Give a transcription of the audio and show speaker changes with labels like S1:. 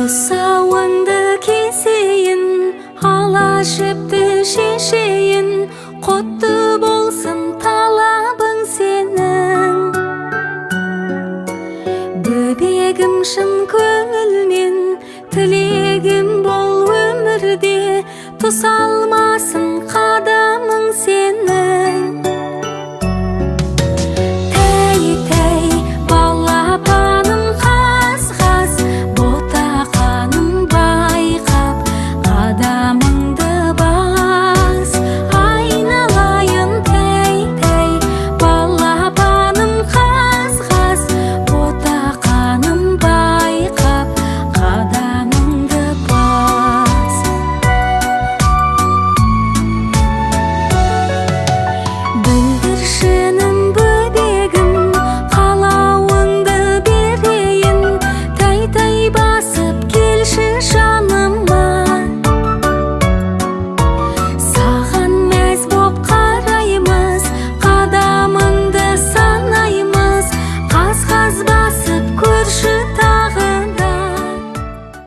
S1: Тұсауыңды кесейін, ала жіпті шешейін, құтты болсын талабың сенің. Бөбегім, шын көңілмен тілегім, бол өмірде тұсалмасын қадамың.